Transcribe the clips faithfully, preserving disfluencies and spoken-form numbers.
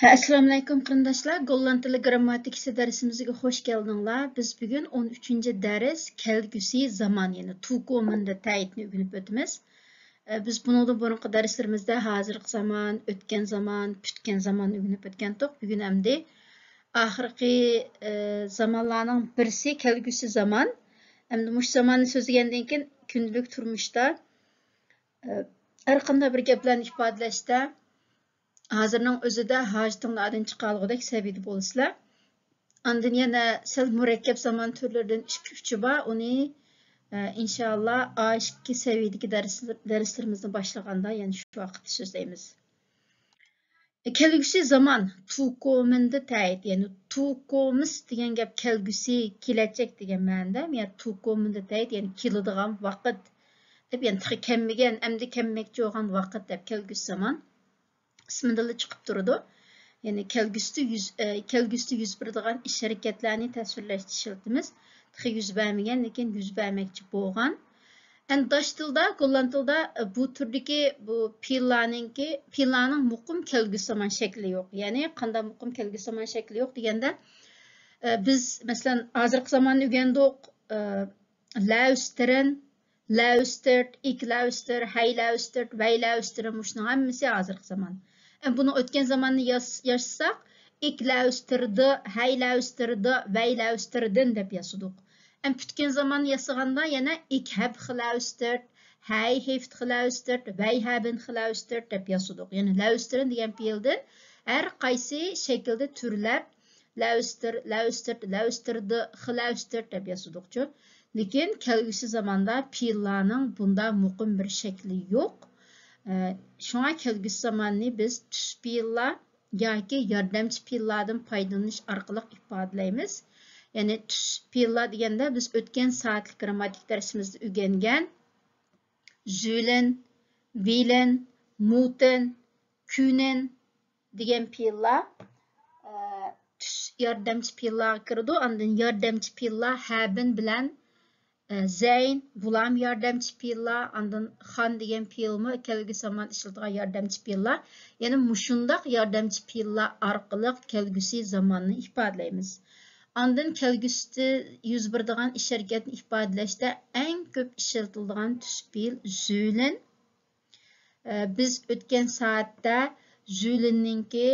ئەسسالامۇئەلەيكۇم قېرىنداشلار، گوللاند تىلى گرامماتىكىسى دەرسىمىزگە خوش كەلدىڭلار. بىز بۈگۈن ئون ئۈچىنچى دەرس كەلگۈسى زامان، يەنى توكومېندە تەيتنى ئۆگىنىپ ئۆتىمىز. ئە، بىز بۇنىڭدىن بۇرۇنقى دەرسلىرىمىزدە ھازىرقى زامان، ئۆتكەن زامان، پۈتكەن زامان ئۆگىنىپ ئۆتكەنتۇق. بۈگۈن ئەمدى ئاخىرقى، ئە، زامانلارنىڭ بىرسى كەلگۈسى زامان. ئەمدى مۇشۇ زاماننى سۆزلىگەندىن كېيىن كۈندىلىك تۇرمۇشتا، ئە، ھەر قانداق بىر گەپلەرنى ئىپادىلەشتە ھازىرنىڭ ئۆزىدە ھاجىتىڭلاردىن چىقالىغۇدەك سەۋىيەدە بولىسىلەر. ئاندىن يەنە سەل مۇرەككەپ زامان تۈرلىرىدىن ئىككى ئۈچى بار. ئۇنى، ئە، ئىنشاللا ئا ئىككى سەۋىيەدىكى دەرس-، دەرسلىرىمىزنى باشلىغاندا يەنە شۇ ۋاقىتتا سۆزلەيمىز. كەلگۈسى زامان، توكومېندە تەيت، يەنى توكومېس دېگەن گەپ كەلگۈسى، كېلەچەك دېگەن مەنىدە، يەنى توكومېندە تەيت، يەنى كېلىدىغان ۋاقىت دەپ، يەنى تېخى كەلمىگەن، ئەمدى كەلمەكچى بولغان ۋاقىت دەپ كەلگۈسى زامان ئىسمىدىنلا چىقىپ تۇرىدۇ. يەنى كەلگۈسىدە يۈز، ئە، كەلگۈسىدە يۈز بېرىدىغان ئىش ھەرىكەتلەرنى تەسۋىرلەشتە ئىشلىتىمىز. تېخى يۈز بەرمىگەن، لېكىن يۈز بەرمەكچى بولغان. ئەمدى داچ تىلدا، گوللاند تىلدا، ئە، بۇ تۈردىكى بۇ پېئىللارنىڭكى، پېئىللارنىڭ مۇقىم كەلگۈسى زامان شەكلى يوق. يەنى قانداق مۇقىم كەلگۈسى زامان شەكلى يوق دېگەندە، ئە، بىز مەسىلەن ھازىرقى زاماننى ئۆگەندۇق. ئە، لاۋستىرىن، لاۋستىرت، ئىك لاۋستىر، ھەي لاۋستىرت، ۋەي لاۋستىرىن، مۇشۇنىڭ ھەممىسى ھازىرقى زامان. ئەمدى بۇنىڭ ئۆتكەن زاماننى ياز-، ياشىساق، ئىك لاۋستىردى، ھەي لاۋستىردى، ۋەي لاۋستىردىن دەپ ياسىدۇق. ئەمدى پۈتكەن زاماننى ياسىغاندا يەنە ئىك ھەب خىلاۋستىرت، ھەي ھېفت خىلاۋستىرت، ۋەي ھەبىن خىلاۋستىرت دەپ ياسىدۇق. يەنى لاۋستىرىن دېگەن پېئىلدىن ھەر قايسى شەكىلدە تۈرلەپ، لاۋستىر، لاۋستىرت، لاۋستىردى، خىلاۋستىرت دەپ ياسىدۇقچۇ. لېكىن كەلگۈسى زاماندا پېئىللارنىڭ بۇنداق مۇقىم بىر شەكلى يوق. ئە، شۇڭا كەلگۈسى زاماننى بىز تۈس پېئىللار ياكى ياردەمچى پېئىللاردىن پايدىلىنىش ئارقىلىق ئىپادىلەيمىز. يەنى تۈس پېئىللار دېگەندە بىز ئۆتكەن سائەتلىك گرامماتىكا دەرسىمىزدە ئۆگەنگەن زۈلىن، ۋىلىن، مۇتىن، كۈنىن دېگەن پېئىللار، ئە، تۈس ياردەمچى پېئىللارغا كىرىدۇ. ئاندىن ياردەمچى پېئىللار ھەبىن بىلەن، ئە، زەين، بۇلارمۇ ياردەمچى پېئىللار. ئاندىن خان دېگەن پېئىلمۇ كەلگۈسى زامان ئىشلىتىدىغان ياردەمچى پېئىللار. يەنى مۇشۇنداق ياردەمچى پېئىللار ئارقىلىق كەلگۈسى زاماننى ئىپادىلەيمىز. ئاندىن كەلگۈسىدە يۈز بېرىدىغان ئىش ھەرىكەتنى ئىپادىلەشتە ئەڭ كۆپ ئىشلىتىلىدىغان تۈس پېئىل زۈلىن. ئە، بىز ئۆتكەن سائەتتە زۈلىننىڭكى،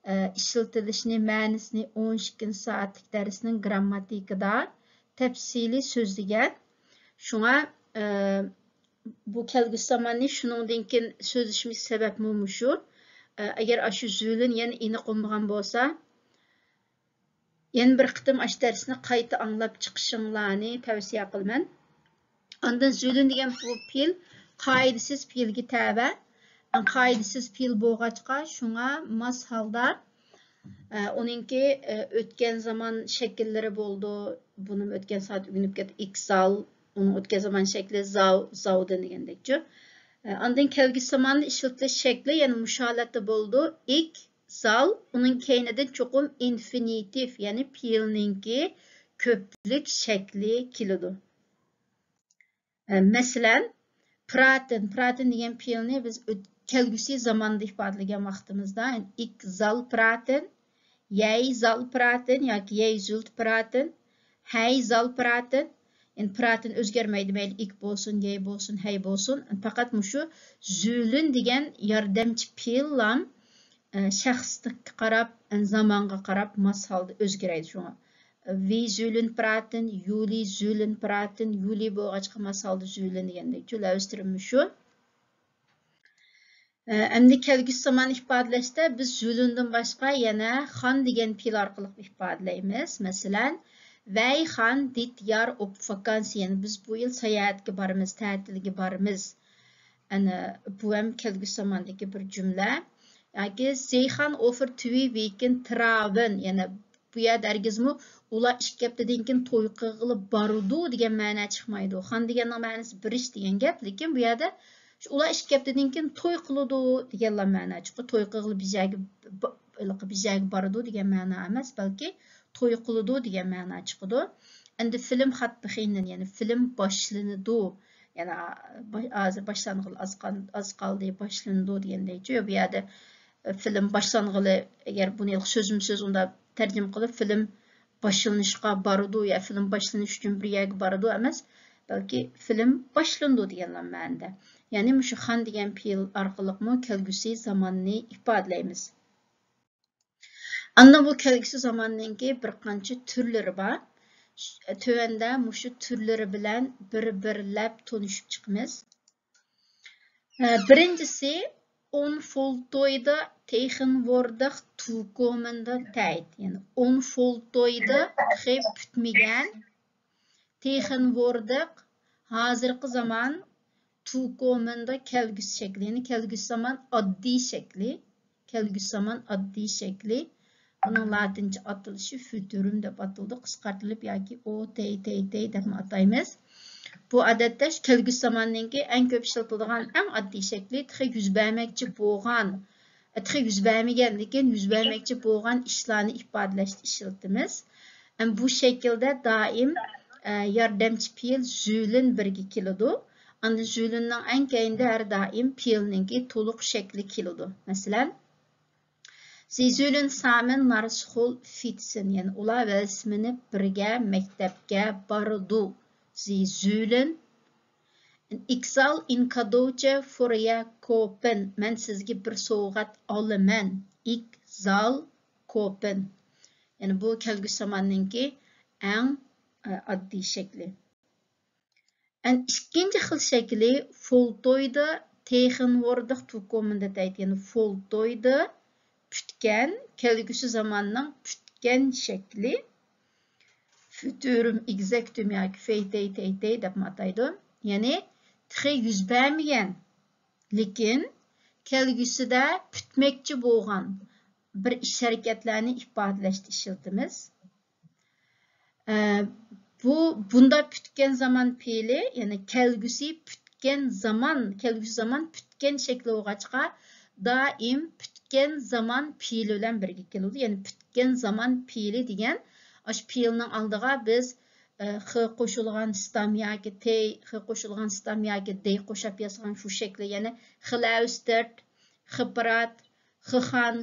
ئە، ئىشلىتىلىشىنى، مەنىسىنى ئون ئىككىنچى سائەتلىك دەرسنىڭ گرامماتىكىدا تەپسىلىي سۆزلىگەن. شۇڭا، ئە، بۇ كەلگۈسى زاماننى شۇنىڭدىن كېيىن سۆزلىشىمىز سەۋەبمۇ مۇشۇ. ئە، ئەگەر ئاشۇ زۈلىن يەنە ئېنىق بولمىغان بولسا، يەنە بىر قېتىم ئاشۇ دەرسنى قايتا ئاڭلاپ چىقىشىڭلارنى تەۋسىيە قىلىمەن. ئاندىن زۈلۈن دېگەن بۇ پېئىل قائىدىسىز پېئىلگە تەۋە. قائىدىسىز پېئىل بولغاچقا، شۇڭا ماس ھالدا، ئە، ئۇنىڭكى، ئە، ئۆتكەن زامان شەكىللىرى بولىدۇ. بۇنىمۇ ئۆتكەن سائەت ئۆگىنىپ كەتتۇق. ئىك زال، ئۇنىڭ ئۆتكەن زامان شەكلى زاۋ، زاۋدىن دېگەندەكچۇ. ئە، ئاندىن كەلگۈسى زاماندا ئىشلىتىلىش شەكلى يەنە مۇشۇ ھالەتتە بولىدۇ. ئىك زال، ئۇنىڭ كەينىدىن چوقۇم ئىنفىنىتىف، يەنى پېئىلنىڭكى كۆپلۈك شەكلى كېلىدۇ. ئە، مەسىلەن، پراتىن، پراتىن دېگەن پېئىلنى بىز ئۆت-، كەلگۈسى زاماندا ئىپادىلىگەن ۋاقتىمىزدا، ئىك زال پراتىن، يەي زال پراتىن ياكى يەي زۈلت پراتىن، ھەي زال پراتىن. يەنى پراتىن ئۆزگەرمەيدۇ، مەيلى ئىك بولسۇن، يەي بولسۇن، ھەي بولسۇن. پەقەت مۇشۇ زۈلۈن دېگەن ياردەمچى پېئىللام، ئە، شەخسلىككە قاراپ، ئە، زامانغا قاراپ ماس ھالدا ئۆزگىرەيدۇ شۇڭا. ۋى زۈلۈن پراتىن، يۇلى زۈلۈن پراتىن، يۇلى بولغاچقا ماس ھالدا زۈلۈن دېگەندەك. چۈ لەۋستىرىممۇ شۇ. ئەمدى كەلگۈسى زامان ئىپادىلەشتە بىز زۈلۈندىن باشقا يەنە خان دېگەن پېئىل ئارقىلىق ئىپادىلەيمىز. مەسىلەن، ۋەي خان دىت يار ئوپ ۋاكانسىيەن. بىز بۇ يىل ساياھەتكە بارىمىز، تەتىلگە بارىمىز. ئەنە، بۇ ھەم كەلگۈسى زاماندىكى بىر جۈملە. ياكى زېيخان ئوفېر تۈۋى ۋىكىن تراۋېن. يەنە بۇ يەردە ھەرگىزمۇ ئۇلار ئىككى ھەپتىدىن كېيىن توي قىلغىلى بارىدۇ دېگەن مەنە چىقمايدۇ. خان دېگەننىڭ مەنىسى بېرىش دېگەن گەپ، لېكىن بۇ يەردە شۇ ئۇلار ئىككى ھەپتىدىن كېيىن توي قىلىدۇ دېگەنلا مەنە چىقىدۇ. توي قىلغىلى بىر يەرگە ب-، ب-، بىر يەرگە بارىدۇ دېگەن مەنە ئەمەس، بەلكى توي قىلىدۇ دېگەن مەنە چىقىدۇ. ئەمدى فىلىم خات بېخىندىن، يەنى فىلىم باشلىنىدۇ. يەنى، ئا، با-، ھازىر باشلانغىلى ئاز قال-، ئاز قالدى، باشلىنىدۇ دېگەندەكچۇ. بۇ يەردە فىلىم باشلانغىلى، ئەگەر بۇنى سۆزمۇ سۆز ئۇنداق تەرجىمە قىلىپ، فىلىم باشلىنىشقا بارىدۇ يا فىلىم باشلىنىش ئۈچۈن بىر يەرگە بارىدۇ ئەمەس، بەلكى فىلىم باشلىنىدۇ دېگەنلا مەنىدە. يەنى مۇشۇ خان دېگەن پېئىل ئارقىلىقمۇ كەلگۈسى زاماننى ئىپادىلەيمىز. ئاندىن بۇ كەلگۈسى زاماننىڭكى بىر قانچە تۈرلىرى بار. تۆۋەندە مۇشۇ تۈرلىرى بىلەن بىر-بىرلەپ تونۇشۇپ چىقىمىز. ئە، بىرىنچىسى، ئونفولتويدا تېخىنۋوردىق توكومېندا تەيت. يەنى ئونفولتويدا تېخى پۈتمىگەن تېخىنۋوردىق، ھازىرقى زامان توكومېندا كەلگۈسى شەكلى، يەنى كەلگۈسى زامان ئاددىي شەكلى، كەلگۈسى زامان ئاددىي شەكلى. بۇنىڭ لاتىنچە ئاتىلىشى فيۇتۇرۇم دەپ ئاتىلىدۇ، قىسقارتىلىپ ياكى ئو تەي تەي تەي دەپمۇ ئاتايمىز. بۇ ئادەتتە كەلگۈسى زاماننىڭكى ئەڭ كۆپ ئىشلىتىلىدىغان ئەڭ ئاددىي شەكلى، تېخى يۈز بەرمەكچى بولغان، تېخى يۈز بەرمىگەن، لېكىن يۈز بەرمەكچى بولغان ئىشلارنى ئىپادىلەشتە ئىشلىتىمىز. ئەم، بۇ شەكىلدە دائىم، ئە، ياردەمچى پېئىل زۈلۈن بىرگە كېلىدۇ. ئاندىن زۈلۈننىڭ ئەڭ كەينىدە ھەر دائىم پېئىلنىڭكى تولۇق شەكلى كېلىدۇ. مەسىلەن، زى زۈلۈن سامېن نارسخول فىتسېن، يەنى ئۇلار ۋەلسمىنىپ بىرگە مەكتەپكە بارىدۇ. زى زۈلۈن ئىك زال ئىن كادوچە فور يا كوپېن، مەن سىزگە بىر سوۋغات ئالىمەن. ئىك زال كوپېن. يەنى بۇ كەلگۈسى زاماننىڭكى ئەڭ، ئە، ئاددىي شەكلى. ئەن ئىككىنچى خىل شەكلى فولتويدا تېخىنۋوردىق توكومېندا تەيت، يەنى فولتويدا پۈتكەن، كەلگۈسى زاماننىڭ پۈتكەن شەكلى. فيۇتۇرۇم ئېگزەكتۇم ياكى فەيتەي تەيتەي دەپمۇ ئاتايدۇ. يەنى تېخى يۈز بەرمىگەن، لېكىن كەلگۈسىدە پۈتمەكچى بولغان بىر ئىش ھەرىكەتلەرنى ئىپادىلەشتە ئىشلىتىمىز. ئە، بۇ، بۇندا پۈتكەن زامان پېئىلى، يەنى كەلگۈسى پۈتكەن زامان، كەلگۈسى زامان پۈتكەن شەكلى بولغاچقا، دائىم پۈتكەن زامان پېئىلى بىلەن بىرگە كېلىدۇ. يەنى پۈتكەن زامان پېئىلى دېگەن ئاشۇ پېئىلنىڭ ئالدىغا بىز، ئە، خ قوشۇلغان ستام ياكى تەي، خ قوشۇلغان ستام ياكى دەي قوشاپ ياسىغان شۇ شەكلى، يەنى خلەۋستېرت، خپرات، خخان،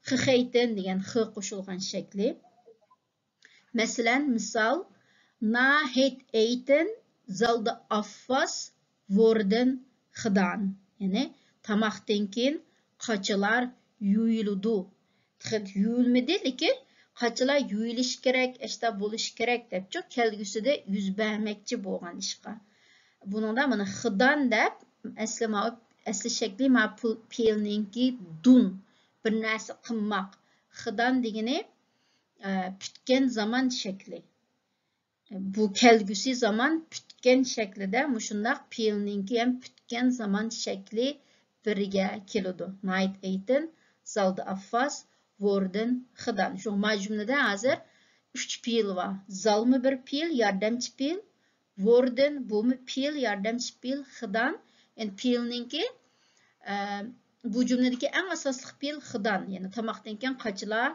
خخەيتىن دېگەن خ قوشۇلغان شەكلى. مەسىلەن، مىسال، نا ھېيت ئەيتىن زالدى ئاففاس ۋوردىن خىدان. يەنى تاماقتىن كېيىن قاچىلار يۇيۇلىدۇ. تېخى يۇيۇلمىدى، لېكىن قاچىلار يۇيۇلۇشى كېرەك، ئەشتا بولۇشى كېرەك دەپچۇ، كەلگۈسىدە يۈز بەرمەكچى بولغان ئىشقا. بۇنىڭدا مانا خىدان دەپ ئەسلى ما-، ئەسلى شەكلى ما پېئىلنىڭكى دۇن، بىر نەرسە قىلماق. خىدان دېگىنى ئە، پۈتكەن زامان شەكلى. بۇ كەلگۈسى زامان پۈتكەن شەكلىدە مۇشۇنداق پېئىلنىڭكى ھەم پۈتكەن زامان شەكلى بىرگە كېلىدۇ. نايت ئېيتىن، زالدى ئاففاس، ۋوردىن خىدان. شۇ ما جۈملىدە ھازىر ئۈچ پېئىل بار. زالمۇ بىر پېئىل، ياردەمچى پېئىل، ۋوردىن، بۇمۇ پېئىل، ياردەمچى پېئىل، خىدان. يەنى پېئىلنىڭكى، ئە، بۇ جۈملىدىكى ئەڭ ئاساسلىق پېئىل خىدان. يەنى تاماقتىن كېيىن قاچىلار،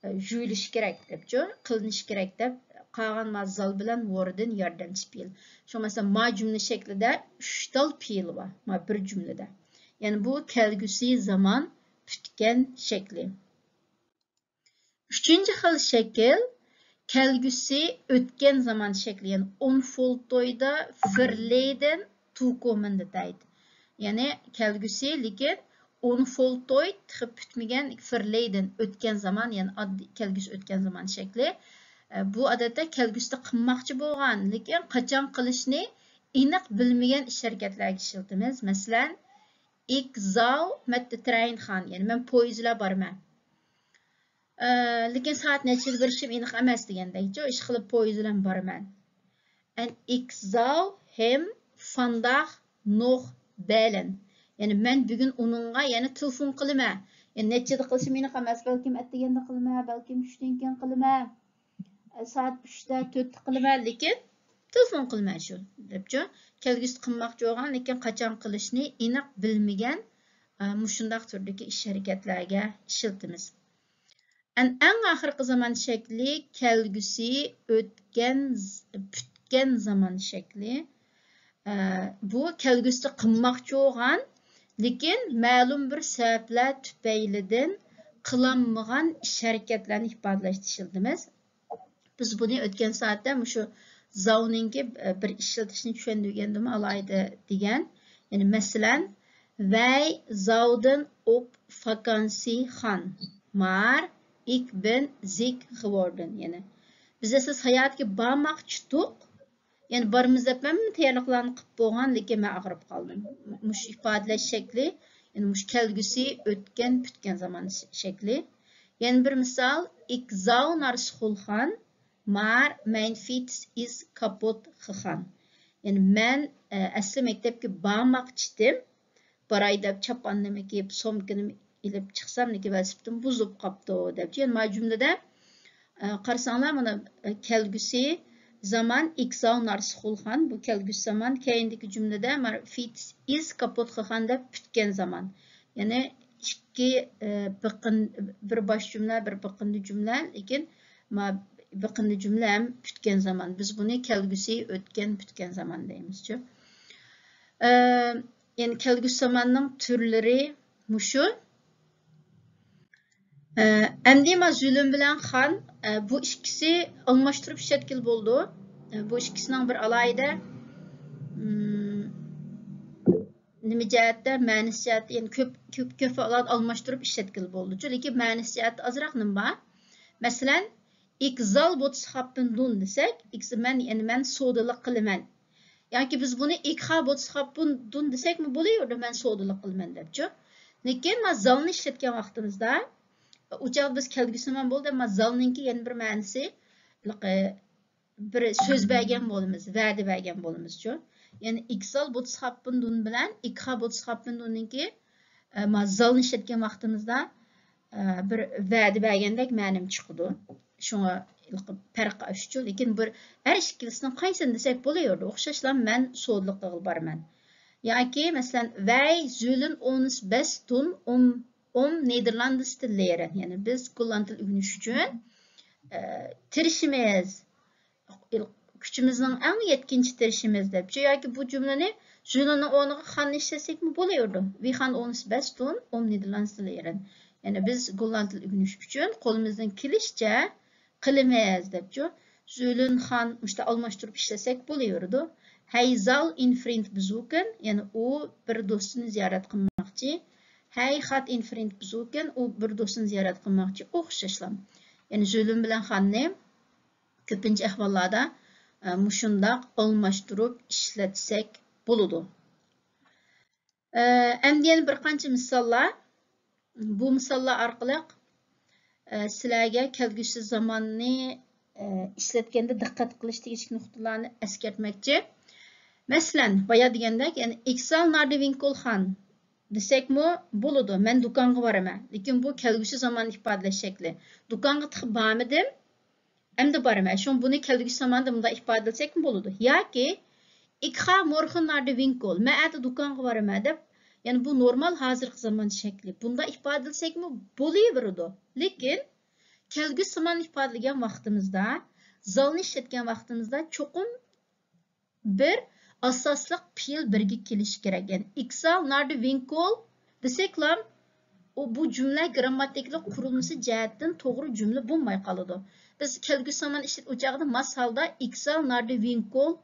ئە، يۇيۇلۇشى كېرەك دەپچۇ، قىلىنىشى كېرەك دەپ، قالغان ما زال بىلەن ۋوردىن ياردەمچى پېئىل. شۇڭا مەسىلەن، ما جۈملە شەكلىدە ئۈچ تال پېئىل بار، ما بىر جۈملىدە. يەنى بۇ كەلگۈسى زامان پۈتكەن شەكلى. ئۈچىنچى خىل شەكىل كەلگۈسى ئۆتكەن زامان شەكلى، يەنى ئۇنفولتويدا فىرلېيدىن توكومېندا تەيت. يەنى كەلگۈسى، لېكىن ئۇنفولتوي تېخى پۈتمىگەن، فىرلېيدىن ئۆتكەن زامان، يەنى ئاددىي كەلگۈسى ئۆتكەن زامان شەكلى. ئە، بۇ ئادەتتە كەلگۈسىدە قىلماقچى بولغان، لېكىن قاچان قىلىشنى ئېنىق بىلمىگەن ئىش ھەرىكەتلەرگە ئىشلىتىمىز. مەسىلەن، ئىك زاۋ مەتتە ترەينخان، يەنى مەن پويىز بىلەن بارىمەن. ئە، لېكىن سائەت نەچچىدە بېرىشىم ئېنىق ئەمەس دېگەندەكچۇ، ئىشقىلىپ پويىز بىلەن بارىمەن. ئەن ئىك زاۋ ھېم فانداغ نوغ بەلەن. يەنى مەن بۈگۈن ئۇنىڭغا يەنە تېلېفون قىلىمەن. يەنى نەچچىدە قىلىشىم ئېنىق ئەمەس، بەلكىم ئەتىگەندە قىلىمەن، بەلكىم چۈشتىن كېيىن قىلىمەن. ئە، سائەت ئۈچتە، تۆتتە قىلىمەن، لېكىن تېلېفون قىلىمەن شۇ، دەپچۇ. كەلگۈسىدە قىلماقچى بولغان، لېكىن قاچان قىلىشنى ئېنىق بىلمىگەن، ئە، مۇشۇنداق تۈردىكى ئىش ھەرىكەتلەرگە ئىشلىتىمىز. ئەن-، ئەڭ ئاخىرقى زامان شەكلى كەلگۈسى ئۆتكەن ز-، پۈتكەن زامان شەكلى. ئە، بۇ كەلگۈسىدە قىلماقچى بولغان، لېكىن مەلۇم بىر سەۋەبلەر تۈپەيلىدىن قىلالمىغان ئىش ھەرىكەتلەرنى ئىپادىلەشتە ئىشلىتىمىز. بىز بۇنى ئۆتكەن سائەتتە مۇشۇ زاۋنىڭكى بىر ئىشلىتىشنى چۈشەندۈرگەندىمۇ ئالاھىدە دېگەن. يەنى مەسىلەن، ۋەي زاۋدىن ئوپ فاكانسى خان مار ئىك بىن زىك خىۋوردىن. يەنى بىز ئەسلى ساياھەتكە بارماقچىدۇق. يەنى بارىمىز دەپ مەن تەييارلىقلارنى قىلىپ بولغان، لېكىن مەن ئاغرىپ قالدىم. مۇشۇ ئىپادىلەش شەكلى، يەنى مۇشۇ كەلگۈسى ئۆتكەن پۈتكەن زامان ش-، شەكلى. يەنە بىر مىسال، ئىك زاۋ نارسخۇل خان مار مەين فىتس ئىز كاپوت خىخان. يەنى مەن ئە، ئەسلى مەكتەپكە بارماقچىدىم. باراي دەپ چاپاننىمۇ كىيىپ، سومكىنىمۇ ئېلىپ چىقسام، لېكىن ۋېلىسىپىتىم بۇزۇلۇپ قاپتۇ دەپ. يەنى ما جۈملىدە ئە، قارىساڭلار، مانا، ئە، كەلگۈسى زامان ئىكزاۋ نارسخۇلخان، بۇ كەلگۈسى زامان، كەينىدىكى جۈملىدە مانا فىتس ئىز كاپوت خىخان دەپ پۈتكەن زامان. يەنى ئىككى، ئە، بىقىن-، بىر باش جۈملە، بىر بىقىندى جۈملە، لېكىن ما بىقىندى جۈملە ھەم پۈتكەن زامان. بىز بۇنى كەلگۈسى ئۆتكەن پۈتكەن زامان دەيمىزچۇ. ئە، يەنى كەلگۈسى زاماننىڭ تۈرلىرى مۇشۇ. ئە، ئەمدى ما زۆلۈم بىلەن خان، ئە، بۇ ئىككىسى ئالماشتۇرۇپ ئىشلەتكىلى بولىدۇ. ئە، بۇ ئىككىسىنىڭ بىر ئالاھىدە، ئىم، نېمە جەھەتتە، مەنىسى جەھەتتە، يەنى كۆپ، كۆپ، كۆپ ھاللاردا ئالماشتۇرۇپ ئىشلەتكىلى بولىدۇچۇ. لېكىن مەنىسى جەھەتتە ئازراق نېمە بار؟ مەسىلەن، ئىكزال بوتسخاپپىن دۇن دېسەك، ئىكز-، مەن، يەنى مەن سودىلىق قىلىمەن. ياكى بىز بۇنى ئىكخا بوتسخاپپىن دۇن دېسەكمۇ بولۇۋېرىدۇ، مەن سودىلىق قىلىمەن دەپچۇ. لېكىن ما زالنى ئىشلەتكەن ۋاقتىمىزدا، ئۇ چاغدا بىز كەلگۈسى زامان بولدى، ئەمما زالنىڭكى يەنە بىر مەنىسى، بىر سۆز بەرگەن بولىمىز، ۋەدە بەرگەن بولىمىزچۇ. يەنى ئىكزال بوتسخاپپىن دۇن بىلەن ئىكخا بوتسخاپپىن دۇننىڭكى، ئە، ما زالنى ئىشلەتكەن ۋاقتىمىزدا، ئە، بىر ۋەدە بەرگەندەك مەنىمۇ چىقىدۇ. شۇڭا پەرق ئاشۇچۇ. لېكىن بىر ھەر ئىككىلىسىنىڭ قايسىنى دېسەك بولۇۋېرىدۇ. ئوخشاشلا مەن سودىلىق قىلغىلى بارىمەن. ياكى مەسىلەن، ۋەي زۆلۈن ئونس بەس دۇن ئوم، ئوم نېدېرلاندىس تىللىرى. يەنى بىز گوللاند تىل ئۆگىنىش ئۈچۈن، ئە، تىرىشىمىز. كۈچىمىزنىڭ ئەڭ يەتكىنىچە تىرىشىمىز دەپچۇ. ياكى بۇ جۈملىنى زۆلۈننىڭ ئورنىغا خاننى ئىشلەتسەكمۇ بولۇۋېرىدۇ. ۋى خان ئونس بەس دۇن ئوم نېدېرلاندس تىللىرى. يەنى بىز گوللاند تىل ئۆگىنىش ئۈچۈن قولىمىزدىن كېلىشىچە قىلىمىز دەپچۇ. زۆلۈن خان مۇشتا ئالماشتۇرۇپ ئىشلەتسەك بولۇۋېرىدۇ. ھەي زال ئىن فرىند بزوكېن، يەنى ئۇ بىر دوستىنى زىيارەت قىلماقچى. ھەي خات ئىن فرىند بزوكېن، ئۇ بىر دوستىنى زىيارەت قىلماقچى. ئوخشاشلا. يەنى زۆلۈن بىلەن خاننى كۆپىنچە ئەھۋاللاردا، ئە، مۇشۇنداق ئالماشتۇرۇپ ئىشلەتسەك بولىدۇ. ئە، ئەمدى يەنە بىر قانچە مىساللار. بۇ مىساللار ئارقىلىق، ئە، سىلەرگە كەلگۈسى زاماننى، ئە، ئىشلەتكەندە دىققەت قىلىش تېگىشلىك نۇقتىلارنى ئەسكەرتمەكچى. مەسىلەن، بايا دېگەندەك، يەنى ئىكسال ناردى ۋىنكول خان دېسەكمۇ بولىدۇ، مەن دۇكانغا بارىمەن. لېكىن بۇ كەلگۈسى زاماننى ئىپادىلەش شەكلى. دۇكانغا تېخى بارمىدىم، ئەمدى بارىمەن. شۇڭا بۇنى كەلگۈسى زاماندا مۇنداق ئىپادىلىسەكمۇ بولىدۇ. ياكى ئىكخا مورخېن ناردى ۋىنكول، مەن ئەتە دۇكانغا بارىمەن دەپ، يەنى بۇ نورمال ھازىرقى زامان شەكلى. بۇنداق ئىپادىلىسەكمۇ بولۇۋېرىدۇ. لېكىن كەلگۈسى زاماننى ئىپادىلىگەن ۋاقتىمىزدا، زالنى ئىشلەتكەن ۋاقتىمىزدا چوقۇم بىر ئاساسلىق پېئىل بىرگە كېلىشى كېرەك. يەنى ئىكسال ناردى ۋىنكول دېسەكلا، ئۇ بۇ جۈملە گىرامماتىكىلىق قۇرۇلمىسى جەھەتتىن توغرا جۈملە بولماي قالىدۇ. بىز كەلگۈسى زامان ئىشلىتىۋاتقاندا ماس ھالدا ئىكسال ناردى ۋىنكول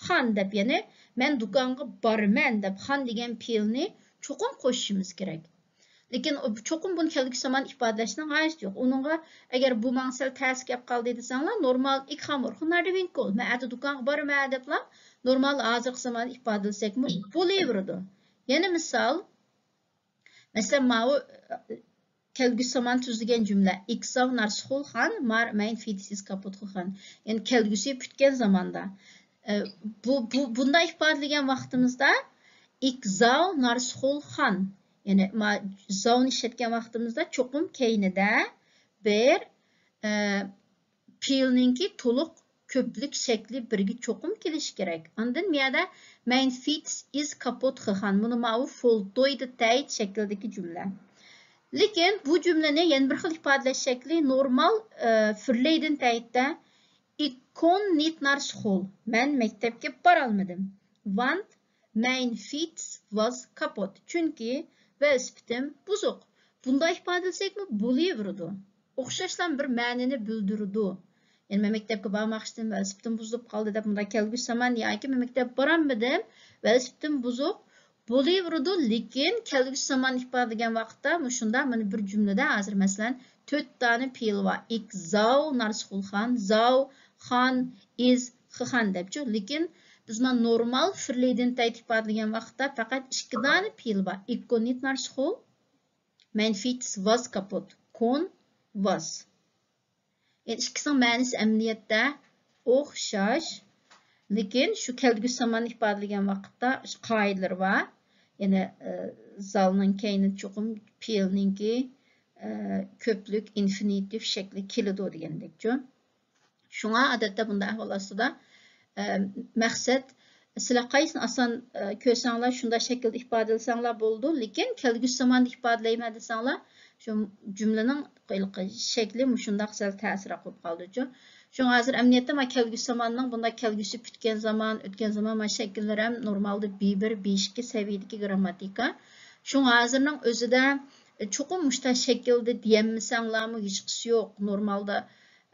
خان دەپ، يەنى مەن دۇكانغا بارىمەن دەپ خان دېگەن پېئىلنى چوقۇم قوشۇشىمىز كېرەك. لېكىن چوقۇم بۇنى كەلگۈسى زامان ئىپادىلەشنىڭ ھاجىتى يوق. ئۇنىڭغا ئەگەر بۇ ماڭا سەل تەس كەپ قالدى دېسەڭلار، نورمال ئىكخا مورخېن ناردى ۋىنكول، مەن ئەتە دۇكانغا بارىمەن دەپلا نورمال ھازىرقى زامان ئىپادىلىسەكمۇ بولۇۋېرىدۇ. يەنە مىسال، مەسىلەن، ماۋۇ، ئە، كەلگۈسى زامان تۈزۈلگەن جۈملە، ئىكزاۋ نارسخۇل خان مار مەين فىدىسىز كاپوتخۇ خان. يەنى كەلگۈسى پۈتكەن زاماندا. ئە، بۇ، بۇ، بۇنداق ئىپادىلىگەن ۋاقتىمىزدا، ئىكزاۋ نارسخۇل خان. يەنى ما-، زاۋنى ئىشلەتكەن ۋاقتىمىزدا چوقۇم كەينىدە بىر، ئە، پېئىلنىڭكى تولۇق كۆپلۈك شەكلى بىرگە چوقۇم كېلىشى كېرەك. ئاندىن مۇ يەردە مەين فىتس ئىز كاپوت خىخان. بۇنى ماۋۇ فولتويدا تەيت شەكلىدىكى جۈملە. لېكىن بۇ جۈملىنى يەنە بىر خىل ئىپادىلەش شەكلى نورمال، ئە، فىرلەيدىن تەيتتە ئىككون نىت نارسخول. مەن مەكتەپكە بارالمىدىم. ۋانت Mein Fiets was kaputt. چۈنكى ۋېلىسىپىتىم بۇزۇق. بۇنداق ئىپادىلىسەكمۇ بولۇۋېرىدۇ. ئوخشاشلا بىر مەنىنى بىلدۈرىدۇ. يەنى مەن مەكتەپكە بارماقچىدىم، ۋېلىسىپىتىم بۇزۇلۇپ قالدى دەپ مۇنداق كەلگۈسى زامان ياكى مەن مەكتەپكە بارالمىدىم، ۋېلىسىپىتىم بۇزۇق. بولۇۋېرىدۇ، لېكىن كەلگۈسى زاماننى ئىپادىلىگەن ۋاقىتتا مۇشۇنداق مانا بىر جۈملىدە ھازىر مەسىلەن تۆت دانە پېئىل بار. ئىك زاۋ نارسخۇلخان، زاۋ خان، ئىز خىخان دەپچۇ. لېكىن بىز مانا نورمال فېرلېدىن تەيت ئىپادىلىگەن ۋاقىتتا پەقەت ئىككى دانە پېئىل بار. ئىك كوننىت نارسخۇل، مەين فىتس ۋاز كاپۇت، كون ۋاز. يەنى ئىككىسىنىڭ مەنىسى ئەمەلىيەتتە ئوخشاش، لېكىن شۇ كەلگۈسى زاماننى ئىپادىلىگەن ۋاقىتتا قائىدىلىرى بار. يەنى، ئە، زالنىڭ كەينى چوقۇم پېئىلنىڭكى، ئە، كۆپلۈك ئىنفىنىتىف شەكلى كېلىدۇ دېگەندەكچۇ. شۇڭا ئادەتتە بۇنداق ئەھۋال ئاستىدا، ئە، مەقسەت، سىلەر قايسىنى ئاسان، ئە، كۆرسەڭلار، شۇنداق شەكىلدە ئىپادىلىسەڭلار بولىدۇ، لېكىن كەلگۈسى زاماندا ئىپادىلەيمەن دېسەڭلار، شۇ جۈملىنىڭ ھېلىقى شەكلى مۇشۇنداق سەل تەسرەك بولۇپ قالىدۇچۇ. شۇڭا ھازىر ئەمەلىيەتتە مانا كەلگۈسى زاماننىڭ بۇنداق كەلگۈسى پۈتكەن زامان، ئۆتكەن زامان مانا شەكىللىرى ھەم نورمالدا بى بىر، بى ئىككى سەۋىيەدىكى گرامماتىكا. شۇڭا ھازىرنىڭ ئۆزىدە، ئە، چوقۇم مۇشۇنداق شەكىلدە دېيەلمىسەڭلارمۇ ھېچقىسى يوق. نورمالدا،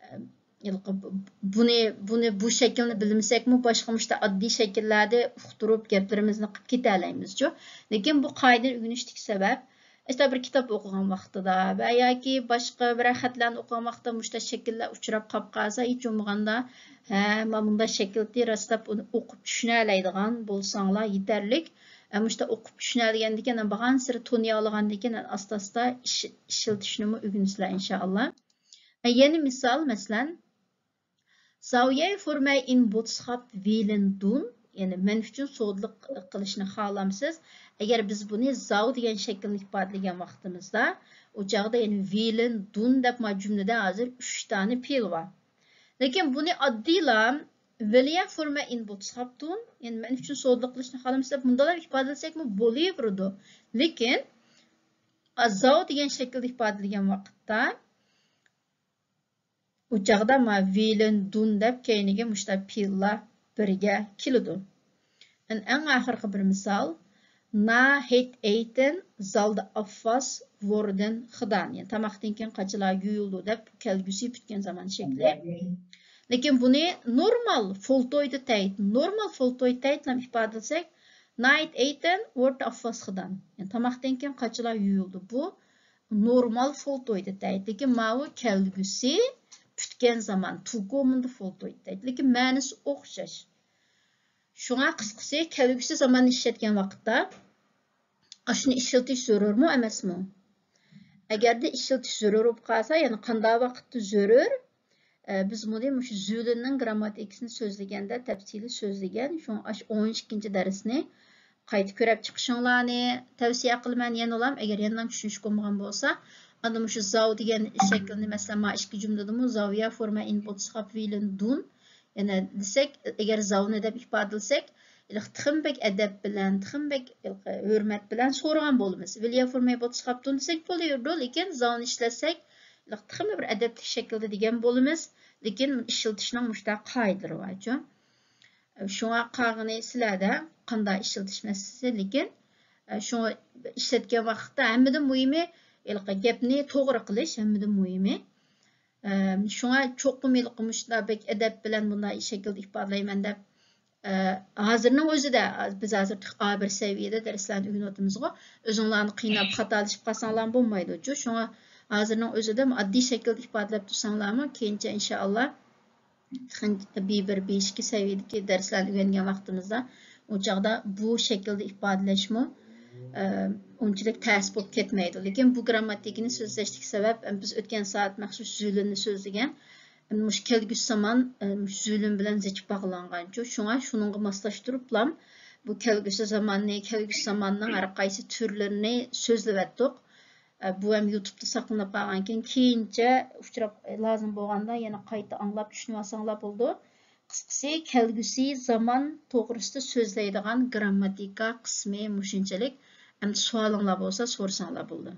ئە، ھېلىقى بۇ-، بۇنى، بۇنى، بۇ شەكىلنى بىلمىسەكمۇ، باشقا مۇشۇنداق ئاددىي شەكىللەردە ئۇقتۇرۇپ، گەپلىرىمىزنى قىلىپ كېتەلەيمىزچۇ. لېكىن بۇ قائىدىنى ئۆگىنىشتىكى سەۋەب، ئىشتا بىر كىتاب ئوقۇغان ۋاقتىدا ۋە ياكى باشقا بىرەر خەتلەرنى ئوقۇغان ۋاقتىدا مۇشۇنداق شەكىللەر ئۇچراپ قاپ قالسا، ھېچ بولمىغاندا، ھە، مانا مۇنداق شەكىلدە راستلاپ ئۇنى ئوقۇپ چۈشىنەلەيدىغان بولساڭلار يېتەرلىك. ئە، مۇشۇنداق ئوقۇپ چۈشىنەلىگەندىكىن، بارغانسېرى تونۇيالىغاندىكىن، ئاستا-ئاستا ئىش-، ئىشلىتىشنىمۇ ئۆگىنىسىلەر، ئىنشائاللا. ئە، يەنە مىسال، مەسىلەن، Zou jij voor mij een boodschap willen doen؟ يەنى مەن ئۈچۈن سودىلىق قىلىشنى خالامسىز؟ ئەگەر بىز بۇنى زاۋ دېگەن شەكىلنى ئىپادىلىگەن ۋاقتىمىزدا، ئۇ چاغدا يەنى ۋىلىن دۇن دەپ ما جۈملىدە ھازىر ئۈچ دانە پېئىل بار. لېكىن بۇنى ئاددىيلا ۋىليە فورمە ئىن بوتسخاپتۇن، يەنى مەن ئۈچۈن سودىلىق قىلىشنى خالامسىز دەپ مۇنداقلا ئىپادىلىسەكمۇ بولۇۋېرىدۇ. لېكىن زاۋ دېگەن شەكىلدە ئىپادىلىگەن ۋاقىتتا، ئۇ چاغدا ما ۋىلىن دۇن دەپ كەينىگە مۇشۇنداق پېئىللار بىرگە كېلىدۇ. ئەن-، ئەڭ ئاخىرقى بىر مىسال. نا ھېت ئېيتىن زالدا ئاففاس ۋوردىن خىدان. يەنى تاماقتىن كېيىن قاچىلار يۇيۇلىدۇ دەپ كەلگۈسى پۈتكەن زامان شەكلى. لېكىن بۇنى نورمال فولتويدا تەيت، نورمال فولتويدا تەيت بىلەن ئىپادىلىسەك، نا ھېت ئېيتىن ۋورد ئاففاس خىدان. يەنى تاماقتىن كېيىن قاچىلار يۇيۇلىدۇ. بۇ نورمال فولتويدا تەيت. لېكىن ماۋۇ كەلگۈسى پۈتكەن زامان، توكومۇندا فولتويدا تەيت. لېكىن مەنىسى ئوخشاش. شۇڭا قىسقىسى كەلگۈسى زاماننى ئىشلەتكەن ۋاقىتتا ئاشۇنى ئىشلىتىش زۆرۈرمۇ ئەمەسمۇ؟ ئەگەردە ئىشلىتىش زۆرۈر بولۇپ قالسا، يەنى قانداق ۋاقىتتا زۆرۈر؟ ئە، بىز بۇنى مۇشۇ زۈلۈننىڭ گرامماتىكىسىنى سۆزلىگەندە تەپسىلىي سۆزلىگەن. شۇڭا ئاشۇ ئون ئىككىنچى دەرسنى قايتا كۆرۈپ چىقىشىڭلارنى تەۋسىيە قىلىمەن. يەنىلا ئەگەر يەنىلا چۈشىنىش بولمىغان بولسا، ئاندىن مۇشۇ زاۋ دېگەن شەكىلنى، مەسىلەن، ما ئىككى جۈملىدىمۇ زاۋيا فورما ئىن بوتسخاپ ۋىلىن دۇن، يەنى دېسەك، ئەگەر زاۋنى دەپ ئىپادىلىسەك، ھېلىقى تېخىمۇ بەك ئەدەپ بىلەن، تېخىمۇ بەك ھېلىقى ھۆرمەت بىلەن سورىغان بولىمىز. ۋىليا فورماي بوتسخاپتۇن دېسەك بولۇۋېرىدۇ، لېكىن زاۋنى ئىشلەتسەك، ھېلىقى تېخىمۇ بىر ئەدەپلىك شەكىلدە دېگەن بولىمىز. لېكىن ئىشلىتىشنىڭ مۇشۇنداق قائىدىلىرى بارچۇ. شۇڭا قالغىنى سىلەردە قانداق ئىشلىتىش مەسىلىسى، لېكىن، ئە، شۇڭا ئىشلەتكەن ۋاقىتتا ھەممىدىن مۇھىمى، ھېلىقى گەپنى توغرا قىلىش ھەممىدىن مۇھىمى. ئە، شۇڭا چوقۇم ھېلىقى مۇشۇنداق بەك ئەدەپ بىلەن بۇنداق شەكىلدە ئىپادىلەيمەن دەپ، ئە، ھازىرنىڭ ئۆزىدە، بىز ھازىر تېخى ئا بىر سەۋىيەدە دەرسلەرنى ئۆگىنىۋاتىمىزغۇ، ئۆزۈڭلارنى قىيناپ خاتالىشىپ قالساڭلارمۇ بولمايدۇچۇ. شۇڭا ھازىرنىڭ ئۆزىدە ئاددىي شەكىلدە ئىپادىلەپ تۇرساڭلارمۇ، كېيىنچە ئىنشائاللا تېخىنچە بى بىر، بى ئىككى سەۋىيەدىكى دەرسلەرنى ئۆگەنگەن ۋاقتىمىزدا، ئۇ چاغدا بۇ شەكىلدە ئىپادىلەشمۇ، ئە، ئۇنچىلىك تەس بولۇپ كەتمەيدۇ. لېكىن بۇ گرامماتىكىنى سۆزلەشتىكى سەۋەب، بىز ئۆتكەن سائەت مەخسۇس زۈلۈننى سۆزلىگەن. مۇشۇ كەلگۈسى زامان، ئە، مۇشۇ زۈلۈن بىلەن زىچ باغلانغانچۇ. شۇڭا شۇنىڭغا ماسلاشتۇرۇپلام بۇ كەلگۈسى زاماننى، كەلگۈسى زاماننىڭ ھەر قايسى تۈرلىرىنى سۆزلىۋەتتۇق. ئە، بۇ ھەم يۇتۇبتا ساقلىنىپ قالغانكەن، كېيىنچە ئۇچراپ، لازىم بولغاندا يەنە قايتا ئاڭلاپ چۈشىنىۋالساڭلار بولىدۇ. قىسقىسى، كەلگۈسى زامان توغرىسىدا سۆزلەيدىغان گرامماتىكا قىسمى مۇشۇنچىلىك. ئەمدى سوئالىڭلار بولسا سورىساڭلار بولىدۇ.